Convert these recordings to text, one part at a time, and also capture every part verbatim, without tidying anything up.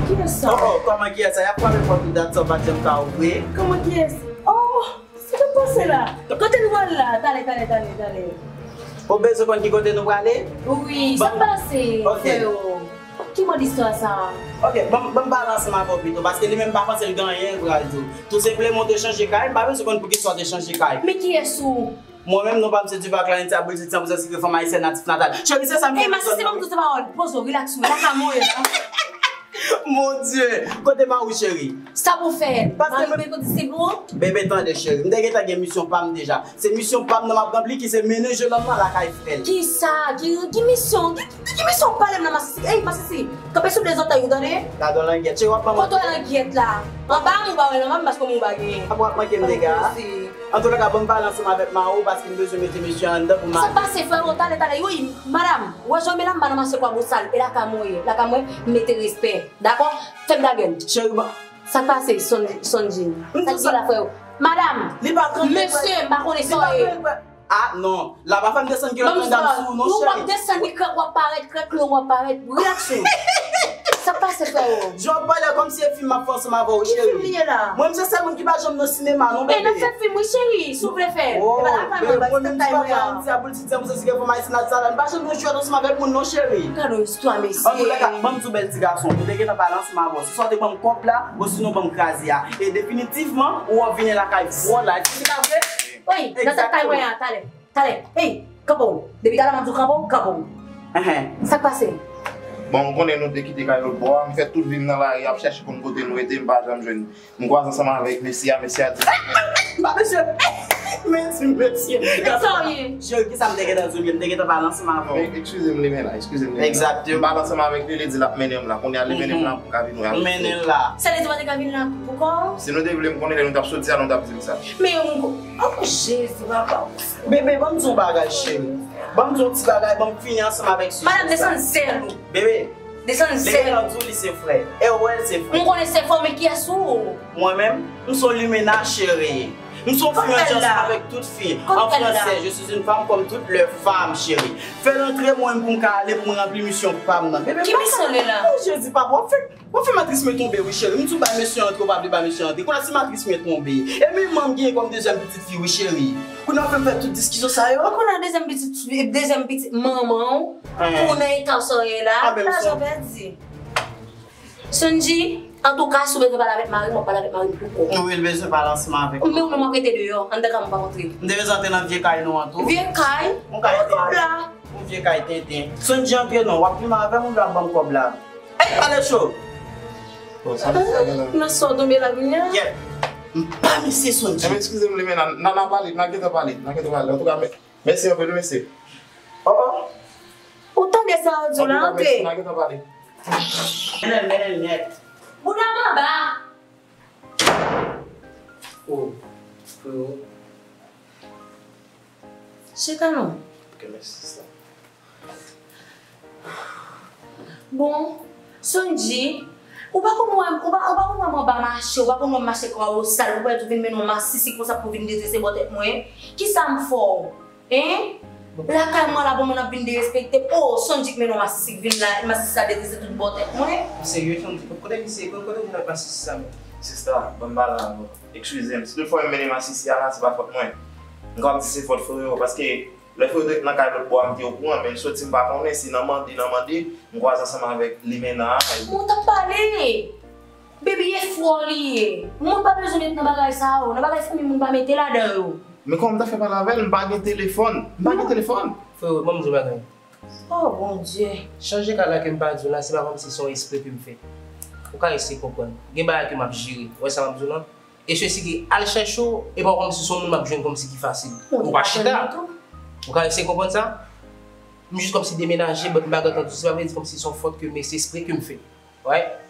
Kiyès sa? Oh, oh, kòman kiyès sa? Y ap frape pòt m dat sa, w pa t janm ka ouvri. Kòman kiyès? Oh, se te pase la. Kote nou al la? Talè, talè, talè, talè. Ou bezwen konn ki kote nou prale? Wi, sa pase, freo. Ki mòd istwa sa? Ok, ban m, ban m pale ansanm avè w pito, paske li menm pa panse l gen anyen l pral di w. Tou senpleman, w te chanje kay, m pa bezwen konn poukisa w te chanje kay. Men kiyès ou? Mwen menm, non pa m se Diva Clarence, Abdul Titi, san pou san sik fanm ayisyèn natif natal. Cheri, se sa m te bezwen. Ey, masisi, ban m tout se pawòl. Poze w, rilaks ou. Laka mwen la. Mon Dieu, kote mari w, cheri? Sa pou fè? Mari mwen kote se bon? Bebe, tande, cheri. M te gentan gen misyon pa m deja. Se misyon pa m nan m ap ranpli ki se mennen jennonm nan lakay frè l. Kisa? Ki, ki misyon? Ki, ki, ki misyon w pale m nan masisi? Ey, masisi, kanpe sou de zòtèy ou, tande? Gadon langyèt, cheri, w ap ban mwen. Kote w langyèt la? Anba m ou pa wè l anba m paske mwen ou pa genyen. Ap w ap manke m dega. Antouka, ban m pale ansanm avèk mari w paske m bezwen mete mesye anndan pou m ale. Sa k pase, frero? Talè, talè. Wi, madanm, w wè jan w mele anba nan mache kwa bosal, e lakay mwen w ye. Lakay mwen, mete respè. Dakò? Fèm dagèl. Cheri, ban. Sa k pase, Son-, Sonji? Sa k gen la, freo? Madanm, mesye, m pa konnen sa w ye. Ah, non. La pa fè m desann kilòt medam sou ou, non, cheri. W ap desann li krèk, w ap parèt krèk, lon w ap parèt. Rilaks ou. Sa k pase, freo? Jan w ap pale a kòmsi e fim m ap fè ansanm avè w, cheri. Ki fim li ye la? Mwen, m se sèl moun ki pa janm nan sinema, non, bebe. E n ap fè fim, wi, cheri, si w vle fè. Oh, bebe, mwen menm ti pa fè yon ti aboul ti ti anpou sa, si gen fòm ayisyen nan sala, m pa janm nan jwèt ansanm avèk moun, non, cheri. Gade yon istwa, mesye. Antoulèka, ban m di w, bèl ti gason, m te gentan pale ansanm avè w. Se swa w te ban m kòb la, osinon ban m kraze a. E definitivman, ou ap vini lakay vòlè. Èske se pa vre? Wi, nan tèt kay mwen an, talè. Talè. Ey, kanpe w. Depi talè m ap di w kanpe w, kanpe w. Enhen. Sa k pase? Bon, ou konnen nou te kite kay lòt bò a, m fè tout vi m nan lari ap chèche konn kote nou rete, m pa janm jwenn. M kwaze ansanm avèk mesye a, mesye a di m pa mesye. Men di mesye. Sa w ye? Cheri, kisa m te gentan di w, m te gentan pale ansanm avè w. Eskize m, Limena, eskize m, Limena. Egzakteman. M pale ansanm avèk li, li di l ap mennen m la. Kounye a li mennen m la pou m ka vin wè avèk li. Mennen l la. Sa vle di w pa te ka vin la pou kò w? Si nou te vle m konnen lè nou t ap soti a, nou t ap di m sa. Men yon gwo, oh, Jezi, papa. Bebe, ban m di w yon bagay, cheri. Ban m di w yon ti bagay, ban m fini ansanm avèk sijè sa. Madanm, desann zèl ou. Bebe, desann zèl ou. Li gentan di w li se frè. E w wè l se frè. M konnen se frè w, men kiyès ou? Mwen menm, m se yon limena, cheri. M se yon fi, yon ti ansanm avèk tout fi. An fransè, je suis une femme comme toutes les femmes, chérie. Fè l antre mwen pou m ka ale pou mwen ranpli misyon pa m nan. Bebe, ki misyon li la? Oh, Jezi, papa, w ap fè W ap fè matris mwen tonbe wi cheri. M di w bay mesye antre, w pa vle bay mesye antre. Kounye a si matris mwen tonbe. E menm manm genyen kòm dezyèm pitit fi wi cheri. Kounye a w ap fè m fè tout diskisyon sa yo. Kounye a dezyèm pitit, dezyèm pitit manman w. Pou nan eta w sa w ye la, lajan pèdi. Sonji, antouka, si w bezwen pale avèk mari m, w ap pale avèk mari m pou kò w. Wi, l bezwen pale ansanm avèk mwen. Men ou menm w ap rete deyò, anndan kay mwen w p ap antre. M te bezwen antre nan vye kay nou an tou. Vye kay? Yon kay tenten. Yon vye kay tenten. Sonji antre non, w ap plimen avè m oubyen w ap ban m kòb la? Ey, pale cho! Bon, sa m fè la? Nan sa w tonbe la kounye a? Yèp. M pa mesye Sonji. Enben, eskize m, Limena, n a, n a pale, n a gentan pale, n a gentan pale. Antouka, mè-, mèsi anpil, mesye. Oh, oh. Ou tande sa yo di w la, antre. Antouka, mèsi, n a gentan pale. Mennen l, mennen l nèt. Bouda m anba. Oh, frero. Chita non. Ok, mèsi, sista. Bon, Sonji, ou pa konn wè m, ou pa, ou pa konn wè m anba mache, ou pa konn wè m mache kwa bosal, ou pa tou vin mennen yon masisi konsa pou vin detrese bò tèt mwen. Kisa m fè w? Hein? Lakay mwen la pou moun ap vin derespekte m. Oh, Sonji k mennen yon masisi k vin la, masisi sa detrese tout bò tèt mwen. Serye, Sonji, kote misye, kote, kote w vin ak masisi sa menm? Sista, ban m pale avè w. Eskize m. Si toutfwa m mennen masisi a la, se pa fòt mwen. M kapab di se fòt frero, paske lè frero te nan kay lòt bò a, m te okouran, men l soti, m pa konnen si nan mande, nan mande, m kwaze ansanm avèk Limena a, epi... Ou t ap pale! Baby, e fò li ye. Moun pa bezwen met nan bagay sa yo. Nan bagay fanmi moun pa mete ladan yo. Men kòman m ta fè pale avè l? M pa gen telefòn. M pa gen telefòn. Frero, ban m di w bagay. Oh, Bondye. Chanje kay la ke m pa di w la, se pa kòmsi se yon espre ke m fè. Ou ka eseye konprann. Gen bagay ke m ap jere. Ou wè sa m ap di w lan? E sesi ke al chèche w, e pa kòmsi se yon moun m ap jwenn kòmsi ki fasil. Ou pa chita. Ou ka eseye konprann sa? M jis kòmsi demenaje, but m pa gentan di w, se pa vle di kòmsi se yon fòt ke m, se espre ke m fè. Right?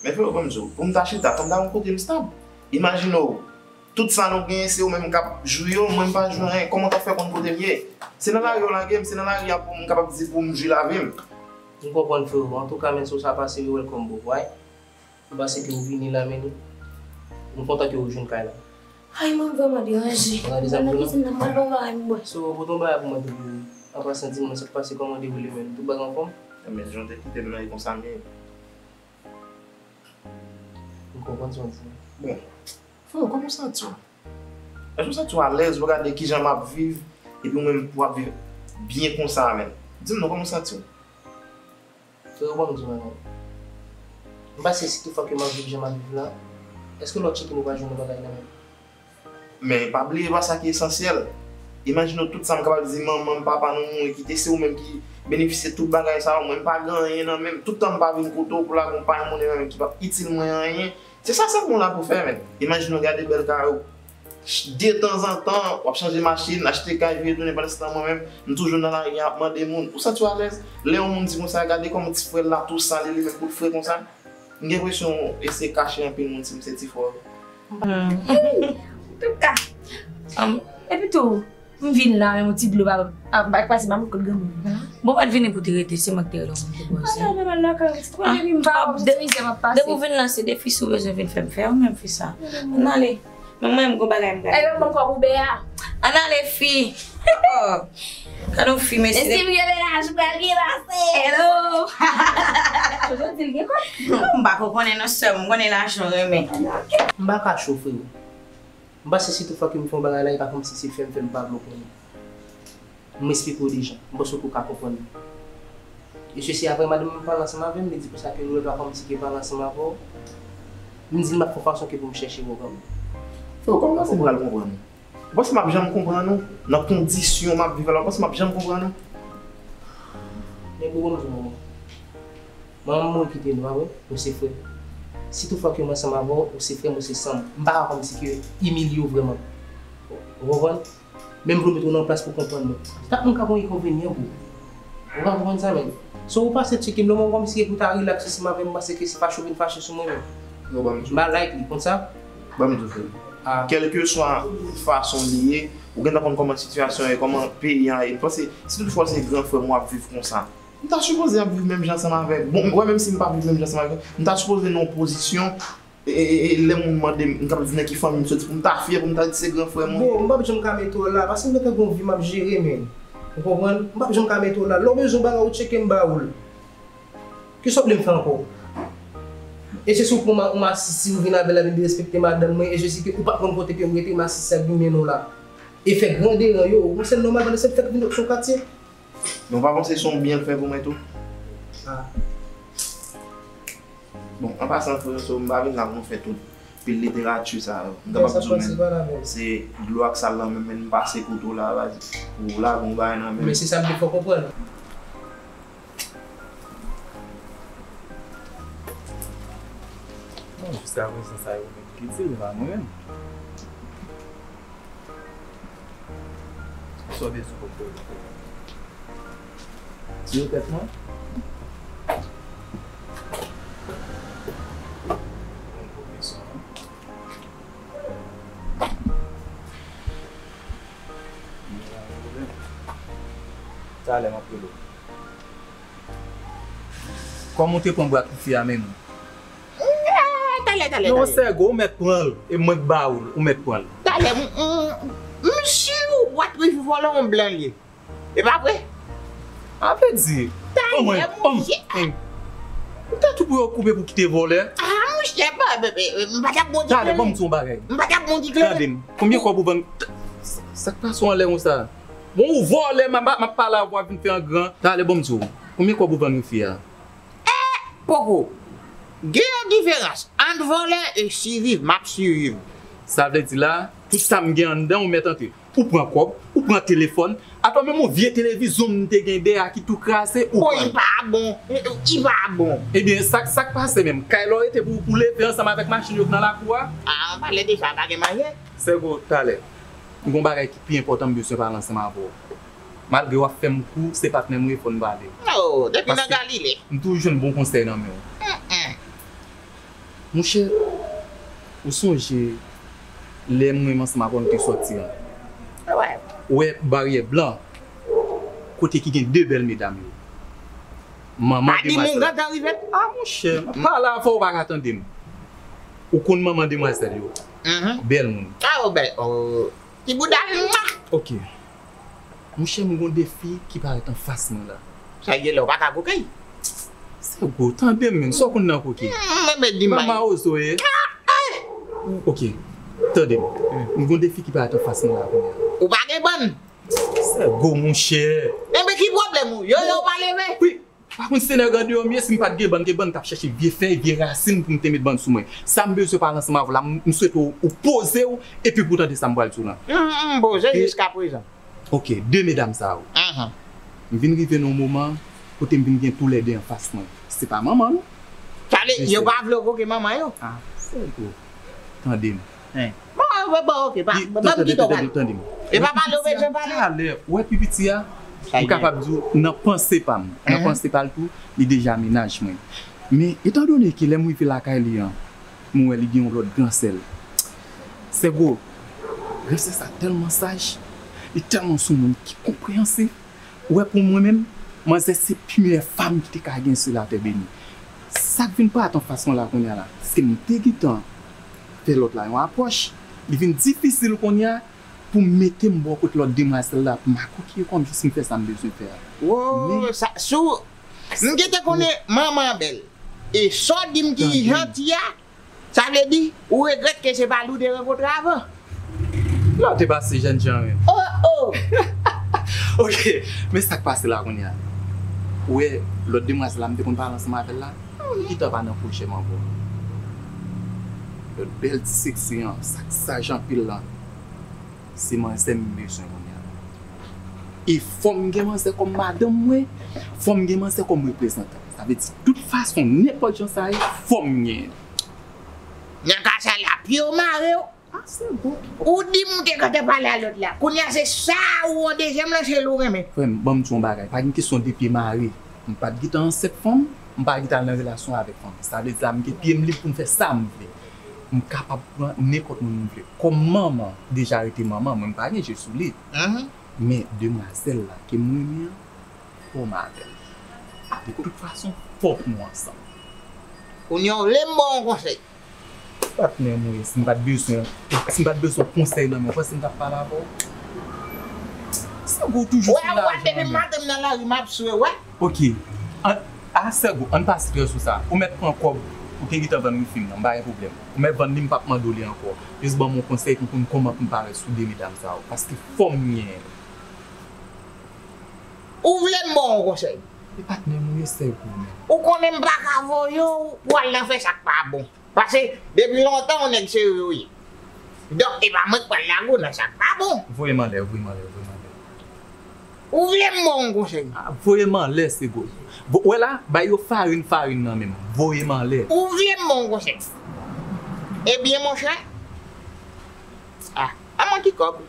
Men frero, ban m di w, pou m ta chita, fò m ta gen yon kote m stab. Imajine w, tout sa nou genyen, se ou menm k ap jwi yo, mwen m pa jwi anyen. Kòman w t ap fè konn kote m ye? Se nan lari yo lage m, se nan lari a pou m kapab di pou m jwi lavi m. M konprann, frero. Antouka, men, si w sa pase, you're welcome, bro. Right? M panse ke w vini la, men, m kontan ke w jwenn kay la. Ay, mwen vrèman deranje. Mwen nan kizin nan, mwen nan bagay m bwè. So, pote yon bagay pou mwen tou, bebe. An pasan, di mwen sa k pase, kòman w dewoule, men? Tout bagay anfòm? Men jan w te kite m nan, e konsa m ye. M konprann sa w di. Bon, freo, kòman w santi w? Èske w santi w alèz? W gade kijan m ap viv, epi w menm w ap viv byen konsa menm. Di m non, kòman w santi w? Freo, ban m di w yon bagay. M panse si toutfwa ke m ap viv jan m ap viv la, èske lè w tcheke m ou pa jwenn yon bagay nan men m? Men pa bliye pa sa ki esansyèl. Imajine w tout sa m kapab di manman m, papa nou mouri kite, se ou menm ki benefisye tout bagay sa yo. Mwen m pa gen anyen nan men m. Tout tan m pa vin kote w pou lage yon pay monnen nan men m ki p ap itil mwen anyen. Se sa sèlman w la pou fè, men. Imajine w gade bèl kay ou. Ch-, detanzantan, w ap chanje machin, achte kay, vire tounen, pandan se tan mwen menm, m toujou nan lari a ap mande moun. Ou santi w alèz? Lè yon moun di konsa, gade kòman ti frè l la tou sale li menm, bout frè konsa. M gen enpresyon e se kache anpil moun si m se ti frè w. Antouka, epi tou, m vin la, menm yon ti dlo pa, pa, pa pase pa m kot granmoun. Bon, pa t vini pou te rete, se mwen ki te rele w pou te poze. Depi w vin la, se defi si w bezwen vin fè m fè, ou menm fi sa. Ann ale. Men mwen, m gon bagay m gade. Epi ban m kòb Uber a. Ann ale, fi. Oh. Gade yon fi, mesye. Mesye, m gen mennaj, m pral byen pase. Hello. Jojo di l gen kòb. M pa ko konnen non, sè m, m konnen lajan renmen. M pa ka cho, freo. M panse si toutfwa ke m fè yon bagay la, e pa kòmsi se fè m fè l, m pa vle w konnen. M esplike w deja. M panse ke w ka konprann mwen. E sesi apre madanm mwen pale ansanm avè m, li di konsa ke nou lòt la kòmsi ke pale ansanm avè w. M di l m ap fè yon fason ke pou m chèche w kanmenm. Freo, kòman w panse m pral konprann ou? Ou panse m ap janm konprann ou? Nan kondisyon m ap viv la, ou panse m ap janm konprann ou? Men bro, ban m di w yon bagay. Manman m mouri kite nou, pa vre? Nou se frè. Si toutfwa ke mwen ansanm avè w, ou se frè m, ou se san m. M pa ka kòmsi ke imilye w vrèman. Ou konprann? Men m pwomèt ou nan plas pou konprann mwen. Chak moun ka gen yon enkonvenyan, bro. Ou ka konprann sa, men. So, ou pase tcheke m, lè mwen kòmsi ke pou ta rilaks ansanm avè m, m panse ke se fache w vin fache sou mwen, men. Non, ban m di w. M pa like li, konn sa? Ban m di w, frè. Ah. Kèlkeswa fason li ye, ou gentan konn kòman sitiyasyon ye, kòman peyi a ye. M panse, si toutfwa se gran frè m w ap viv konsa, m ta sipoze ap viv menm jan ansanm avè l. Bon, m wè menm si m pa viv menm jan ansanm avè l, m ta sipoze nan yon pozisyon E, e, e, e lè moun mande m, m kapab di nan ki fanmi m soti pou m ta fyè, pou m ta di se gran frè mwen. Bro, m p ap janm ka mete w la, paske m gentan gen yon vi m ap jere, men. Ou konprann? M p ap janm ka mete w la. Lè w bezwen yon bagay, ou tcheke m ba ou l. Kisa w vle m fè ankò? E se si w pran yon ma-, yon masisi, ou vin avè l, ap vin derespekte madanm mwen, e je si ke ou pa t konn kote pye m rete, masisi a goumen nou la. E fè gran deran yo, ou se nòmal, pandan se fèt vin sou katye. Men w pa panse se yon byen l fè pou mwen tou? Ah. Bon, an pasan, frè, so, m pa vin la pou nou fè tout pil literati sa yo. M kapab di w menm, se dlo ak sal nan men m, men m pase kote w la, pa di, pou w lage yon bagay nan men m. Men se sa m te fè w konprann. Bon, jiskaprezan sa yo menm ki di l, pa mwen menm. Sa w bezwen kòm pwoblèm? Ti yo tèt mwen. Bon, pwoblèm sa, non. Talè m ap rele w. Kòman w te pran bwa ak fi a menm? Ah, talè, talè, talè. Non, Sègo, ou mèt pran l. E mwen k ba ou l, ou mèt pran l. Talè, m, m, m si w pa t rive vòlè yon blan l ye. E pa vre? A vle di, talè, monchè. Ou ta tou pou yo koupe pou kite vòlè? Ah, monchè, ba, ba, ba, m pa t ap bon di kleren. Talè, ban m di w yon bagay. M pa t ap bon di kleren. Tande m, konbyen kòb ou vann? Sa k pase w anlè konsa? Bon, ou vòlè, m, m, m ap pale avè w, w ap vin fè an gran. Talè, ban m di w, konbyen kòb ou vann yon fi a? Eh, poko. Gen yon diferans ant vòlè e siviv. M ap siviv. Sa vle di la, tout sa m gen anndan, ou mèt antre. Ou pran kòb, ou pran telefòn. Atò, menm yon vye televizyon m te gen dèyè a ki tou kraze, ou pran l. Oh, li pa bon. Li pa bon. Ebyen, sa, sa k pase menm? Kay la w rete pou, pou leve ansanm avèk machin yo k nan lakou a? Ah, anpale de sa, pa gen manyen. Sègo, talè. M gen yon bagay ki pi enpòtan m bezwen pale ansanm avè w. Malgre w ap fè m kou, se patnè m ou ye, fò n pale. Oh, depi nan Galile. Paske m toujou jwenn bon konsèy nan men w. Mm, mm. Monchè, ou sonje lè mwen menm ansanm avè w nou te sòti an? Wè. Ou wè baryè blan, kote ki gen de bèl medam yo. Manman demwazèl. Pa di moun gentan rive. Ah, monchè, m ap pale avè w, ou pa ka tande m. Ou konn manman demwazèl yo. Mhm. Bèl moun. Ah, oh, bèl. Oh. Ti bouda l, mwa! Ok. Monchè, m gon de fi ki parèt anfas mwen la. Sa vle di la, ou pa ka koke? Sègo, tande m, menm, sa w konn nan koki? Hmm, men, men, di m. Manman Ozo ye. Ok, tande m. M gon de fi ki parèt anfas mwen la kounye a. Ou pa gen bann? Sègo, monchè. Enben, ki pwoblèm ou? Yo, yo, ou pa leve? Wi, pa konn si se nèg andeyò m ye, si m pa t gen bann, gen bann t ap chèche vye fèy, vye rasin pou m te met bann sou mwen. Sa m bezwen pale ansanm avè w la, m, m swete w, ou poze w, epi pou w tande sa m pral di w lan. M, m poze jiskaprezan. Ok, de medam sa yo. M vin rive nan yon moman kote m vin gen toulède anfas mwen. Se pa manman, non. Sa vle, yo pa vle w koke manman yo? Ah, sègo. Tande m. Bon, bon, bon, ok, pa, ban m kite w pale. Tande m. E pa pale w bezwen pale? Talè, ou wè pi piti a, m kapab di w, nan panse pa m, nan panse pa l tou, li deja mennaj mwen. Men, etandone ke lè m rive lakay li an, m wè li gen yon lòt gran sè l. Sègo, gran sè sa tèlman saj, li tèlman se yon moun ki konpreyansif. Ou wè, pou mwen menm, manzè se pi meyè fanm ki te ka gen sou latè beni. Sa k vin parèt anfas mwen la kounye a la, se m te gentan fè lòt la yon apwòch, li vin difisil kounye a pou m mete m bò kot lòt demwazèl la, pou m akokiye kò m jis m fè sa m bezwen fè a. Wo, sa, sou, m gentan konnen manman an bèl. E sa w di m ki janti a, sa vle di, ou regrèt ke se pa li w te rankontre avan? Lè w te pase jènjan, wi. Oh, oh! Ok, men sa k pase la kounye a. Ou wè, lòt demwazèl la, m te konn pale ansanm avè l la, li gentan pa nan pwojè m ankò. Lòt bèl ti seksi an, sa k saj anpil lan, se manzè m bezwen kounye a. E fò m gen manzè kòm madanm mwen, fò m gen manzè kòm reprezantan. Sa vle di, tout fason, nenpòt jan sa ye, fò m genyen. Nan ka sa la, pye w mare w. Ah, se bon. Ou di m ou te gentan pale a lòt la. Kounye a se sa ou an dezyèm lan, se l ou renmen. Frè m, ban m di w yon bagay. Pa gen kesyon de pye mare. M pa t gentan ansent fanm, m pa t gentan al nan relasyon avèk fanm. Sa vle di la, m gen pye m lib pou m fè sa m vle. M kapab pran nenpòt moun m vle. Kòm manman, deja rete manman, mwen m pa gen je sou li. Men demwazèl la ke m renmen an, fò m avè l. De tout fason, fòk nou ansanm. Kounye a w vle m ba w yon konsèy? Patnè m ou ye, si m pa t bezwen, si m pa t bezwen konsèy nan men w, panse m t ap pale avè w? Sègo toujou sou lajan nan men. Wè, wè, depi maten m nan lari, m ap swe, wè. Ok. An, a Sègo, ann pa strès sou sa. Ou mèt pran kòb ou te gentan vann wifi m nan, m pa gen pwoblèm. Ou mèt vann li, m p ap mande w li ankò. Jis ban m yon konsèy pou m konn kòman pou m parèt sou de medam sa yo. Paske fò m genyen. Ou vle m ba w yon konsèy? E patnè m ou ye, Sègo, men. Ou konnen m pa ka voye w pou w al nan fè sa k pa bon. Paske depi lontan yon nèg serye w ye. Donk, e pa mwen k pral lage w nan sa k pa bon. Voye m anlè, voye m anlè, voye m anlè. Ou vle m ba w yon konsèy? Ah, voye m anlè, Sègo. Vo-, wè la, bay yo farin, farin nan men m. Voye m anlè. Ou vle m ba w yon konsèy? Ebyen, monchè. Ah, a mwen ki kòb.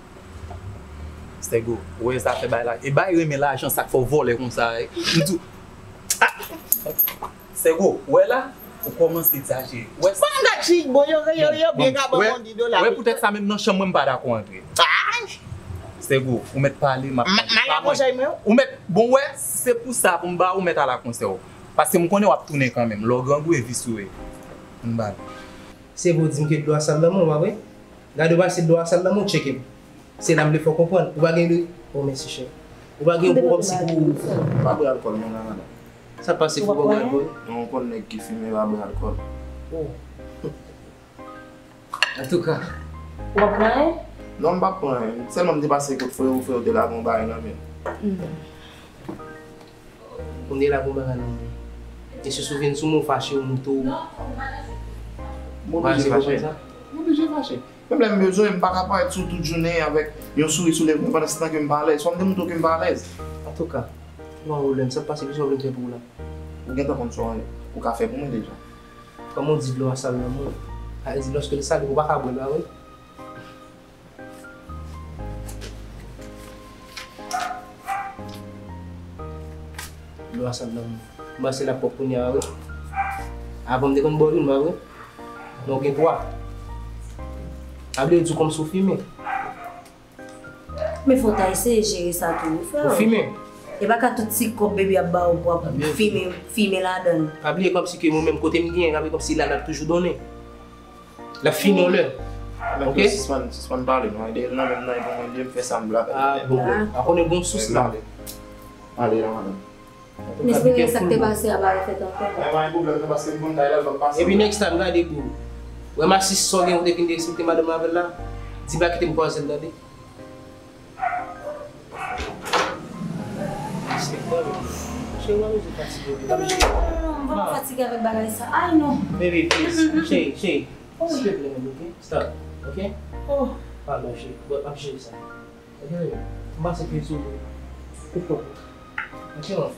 Sègo, ou wè zafè bay la. E bay renmen lajan, sa k fè w vòlè konsa, eh. M di w, ah! Sègo, ou wè la, ou kòmanse egzajere. Ou wè sa? Bon, gad si, bon, yo, yo, yo byen ka ban m yon dis dola. Ou wè poutèt sa menm nan chanm mwen m pa dakò antre. Ay! Sègo, ou mèt pale, m ap pale. M al a konsèy mwen. Ou mèt, bon, ou wè, si se pou sa pou m ba ou, ou mèt al a konsèy ou. Paske m konnen w ap tounen kanmenm. Lè w grangou e vis ou ye. Ann ba l. Sègo di m ke dlo a sal nan men w, pa vre? Gade w pase dlo a sal nan men w, tcheke m. Se la m vle fè w konprann. Ou pa gen dri. Oh, mèsi, cheri. Ou pa gen yon pwòp si pou. Pa bwè alkòl non la, madanm. Sa pase pou w pa bwè alkòl? Non, ou konn nèg ki fimen pa bwè alkòl. Oh. Antouka. Ou pa pran anyen? Non, m pa pran anyen. Sèlman m te pase kot frè w, frè w te lage yon bagay nan men m. Kounye a la pou bagay nan men. Mesye sou vin sou mwen, ou fache, ou moute, ou. M oblije fache. M oblije fache. Menm lè m bezwen, m pa ka parèt sou tout jounen avèk yon souri sou lèv mwen pandan se tan ke m pa alèz. Fò m demontre w ke m pa alèz. Antouka, pa gen pwoblèm, sa k pase, kisa w vle m fè pou ou la? Ou gentan konn sa w ka fè pou mwen deja. Kòman w di dlo a sal nan men w? Sa vle di lòske l sal, ou pa ka bwè l, pa vre? Dlo a sal nan men w. M panse l ap pwòp kounye a, wi. Avan m te konn bò youn, pa vre? Men w gen twa. Sa vle di w kòmsi w fimen. Men fò w ta eseye jere sa tou, wi, frè. Ou fimen? E pa ka tout ti kòb baby ap ba w pou w ap fimen, fimen ladan l. Pa bliye kòmsi ke mwen menm kote m genyen, sa vle kòmsi la l ap toujou donnen. L ap fini yon lè. Mèt yo sispann, sispann pale, non, ede l nan menm nan, e pou mwen, m fè sa m vle avè l. Ah, bon. A konnen gon sous la. Ale la, madanm. M espere sa k te pase a pa refèt ankò. Mwen pa gen pwoblèm non, paske m konn kay la, l ap pase. Epi next time, gade bro. Wè Masis, sa w gen pou te vin derespekte madanm avè l la, di pa kite m kwaze l, tande. Respect, baby. Cheri, w pa bezwen fatige, baby. Non, non, non, non, m pa fatige avèk bagay sa. Ay, non. Baby, please. Cheri, cheri. Silvouplè, baby, ok? Stop, ok? Oh. Pardon, cheri. Bon, m ap jere sa. Ok, baby. M pase pye sou ou. Ou pwòp. Ok, love.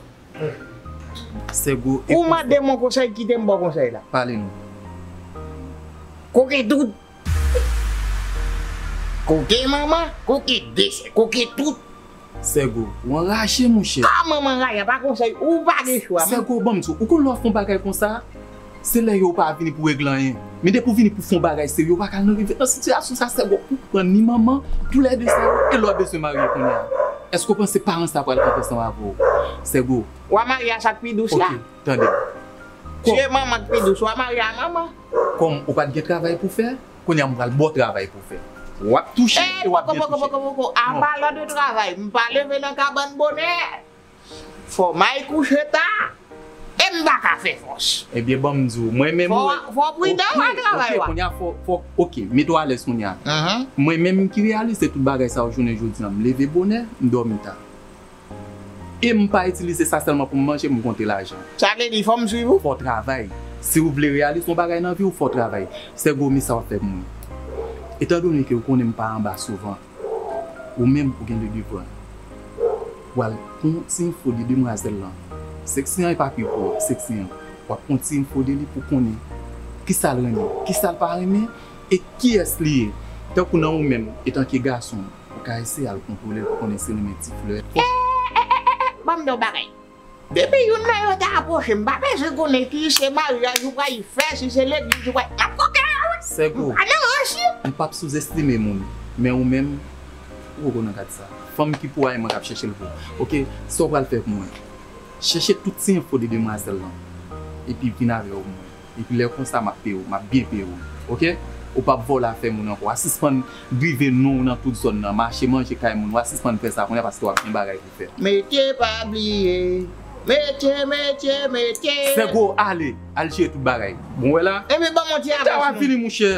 Sègo, ou mande m yon konsèy, kite m ba w konsèy la. Pale non. Koke tout. Koke manman, koke desè, koke tout. Sègo, ou anraje, monchè. Kòman m anraje? Pa konsèy, ou pa gen chwa. Sègo, ban m di w, ou konn lè w ap fè yon bagay konsa, se lè yo pa vini pou regle anyen. Men depi w vini pou fè yon bagay serye, ou pa ka nan rive nan sitiyasyon sa, Sègo, ou pran ni manman, toulède sa yo, e lè w bezwen marye kounye a. Èske w panse paran sa pral kanpe ansanm avè w? Sègo. W a marye a sa k pi dous la. Ok, tande. Tye manman k pi dous, w a marye a manman. Kòm ou pa t gen travay pou fè, kounye a m pral ba w travay pou fè. W ap touche e w ap byen touche. Poko, poko, poko, poko. An palan de travay, m pa leve nan kabann bonè. Fò m al kouche ta, e m pa ka fè fòs. Ebyen, ban m di w, mwen menm. Fò, fò w pridan ak travay ou a. Ok, kounye a fò, fò, ok, mete w alèz kounye a. Mwen menm ki reyalize tout bagay sa yo jounen jodi a, m leve bonè, m dòmi ta. E m pa itilize sa sèlman pou m manje, m konte lajan. Sa vle di, fò m swiv ou? Fò w travay. Si w vle reyalize yon bagay nan vi w, fò w travay. Sègo, men sa w ap fè pou mwen. Etandone ke w konnen m pa anba souvan, ou menm ou gen le devwa. W al pran ti enfo de demwazèl lan. Seksi an e pa pi pou w, seksi an. W ap pran ti enfo de li pou konnen kisa l renmen, kisa l pa renmen, e kiyès li ye. Tankou nan ou menm, etanke gason, ou ka eseye al kontwole l pou konnen si l renmen ti flè. Eh, eh, eh, eh, ban m di w bagay. Depi youn nan yo ta apwoche m, m pa bezwen konnen ki se maryaj ou pral fè, si se legliz ou pral, m ap koke a wi. Sègo, m pa nan ranchi. M p ap souzestime moun, men ou menm, ou poko nan kad sa. Fanm ki pou a e mwen k ap chèche l pou ou. Ok, sa w pral fè pou mwen? Chèche tout ti enfo de demwazèl lan, epi vin avè yo pou mwen. Epi lè konsa, m ap peye w, m ap byen peye w. Ok? Ou p ap vòlè afè moun ankò. W a sispann drive non w nan tout zòn nan, mache manje kay moun. W a sispann fè sa kounye a paske w ap gen bagay pou fè. Metye pa bliye. Metye, metye, metye. Sègo, ale. Al jere tout bagay. Bon, wè la. Ebyen, ban m yon ti avanse. Pita w ap vini, monchè.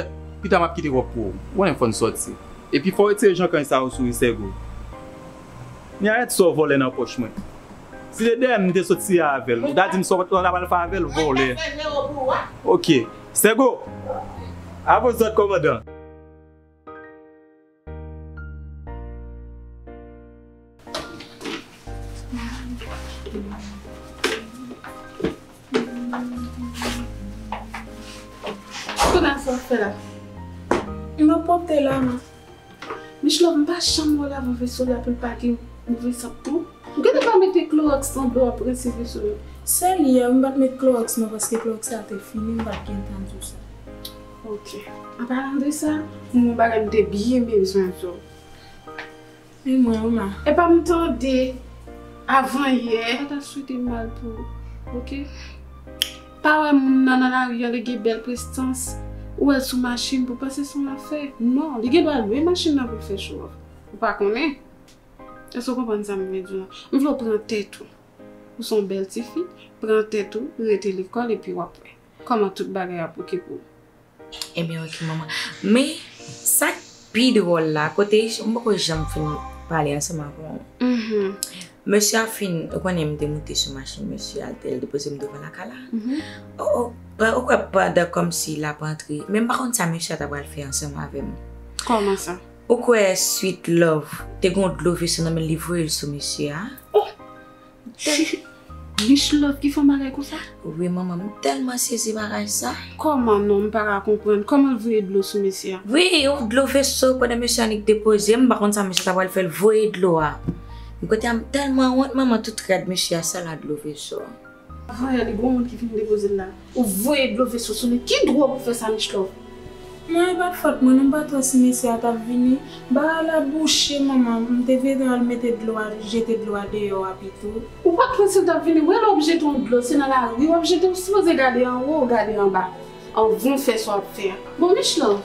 Pita m ap kite kòb pou ou. Ou konnen fò n sòti. Epi fò w retire jankanj sa yo sou li, Sègo. Ni arèt sa w vòlè nan pòch mwen. Si te dèyè m, m te sot tire avè l. Ou ta di m sa w ta pral fè avè l, vòlè. Ok. Sègo! Avozòt kòmandan! Kounye a sa w ap fè la? M ap pwòpte la, man. Michlove, m pa janm wè w lave veso la pou l pa gen move sant non. Ou genlè pa mete klowòks nan dlo w ap rense veso yo. Sèl yè m pa t met klowòks non, paske klowòks la te fini, m pa t gentan di w sa. Ok. An palan de sa, m gen yon bagay m te byen bezwen di w. E mwen, Oma? Epa m tande avan yè. M pa ta swete mal pou ou, ok? Pa wè moun nan nan lari a, li gen bèl prestans, ou wè l sou machin pou panse se yon afè. Non, li gen dwa lwe machin nan pou l fè show off. Ou pa konnen. Èske w konprann sa m vle di w lan? M vle w pran tèt ou. Ou se yon bèl tifi, pran tèt ou, rete lekòl epi w ap wè kòman tout bagay ap oke pou ou. Ebyen, ok, manman. Men, sa k pi dwòl la, kote m poko janm fin pale ansanm avè w. Mhm. Mesye a fin, ou konnen m te moute sou machin mesye a, l te, l depoze m devan lakay la. Mhm. O, o, pa, ou kwè pandan kòmsi l ap antre, men m pa konn sa mesye a ta pral fè ansanm avè m. Kòman sa? Ou kwè Sweet Love te gen yon dlo veso nan men l, li voye l sou mesye a? Oh! Michlove ki fè yon bagay konsa? Wi, manman, m tèlman sezi bagay sa. Kòman non, m pa ka konprann. Kòman l voye dlo sou mesye a? Wi, yon dlo veso pandan mesye a annik depoze, m pa konn sa mesye a ta pral fè, l voye dlo a. M kote a, m tèlman wont, manman, tout rad mesye a sa la dlo veso. Avan yè, li gon moun ki vin depoze l la. Ou voye dlo veso sou li. Ki dwa w pou fè sa, Michlove? Mwen, e pa t fòt mwen non, m pa t wè si mesye a t ap vini. Bagay la bouche, manman. M te vle al mete dlo a, jete dlo a deyò a pito. Ou pa t wè si l t ap vini? Wè lè w ap jete yon dlo, se nan lari w ap jete, ou sipoze gade anwo, ou gade anba. Anvan w fè sa w ap fè a. Bon, Michlove,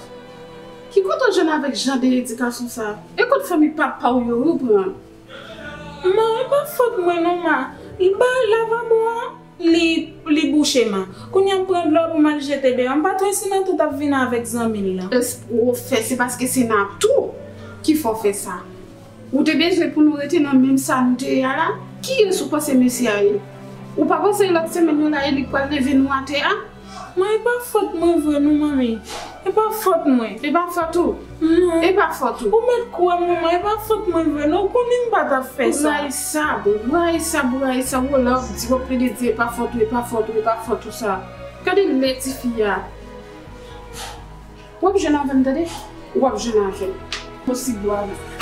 ki kote w jwenn avèk jan de edikasyon sa a? E kot fanmi papa w yo, wi, w pran? Ma, e pa fòt mwen non, ma. Li ba lavabo a, li, li bouche man. Kounye a m pran dlo pou m al jete deyò. M pa t wè si Natou t ap vin avèk zanmi l lan. Espre w fè, se paske se Natou ki fè w fè sa. Ou te bezwen pou nou rete nan menm sa nou te ye a la? Kiyès ou panse mesye a ye? Ou pa panse lòt semèn yo la e li k pral leve nou atè a? Mwen, e pa fòt mwen vre non, manmi. E pa fòt mwen. E pa fòt ou? Non. E pa fòt ou? Ou mèt kwè m, manman, e pa fòt mwen vre non. Ou konnen m pa t ap fè sa. Bourayisa, bourayisa, bourayisa, w la w ap di, w ap plede di, e pa fòt ou, e pa fòt ou, e pa fòt ou sa. Gade lè tifi a. W ap jwenn avè m, tande? W ap jwenn avè m. Posib w avè m.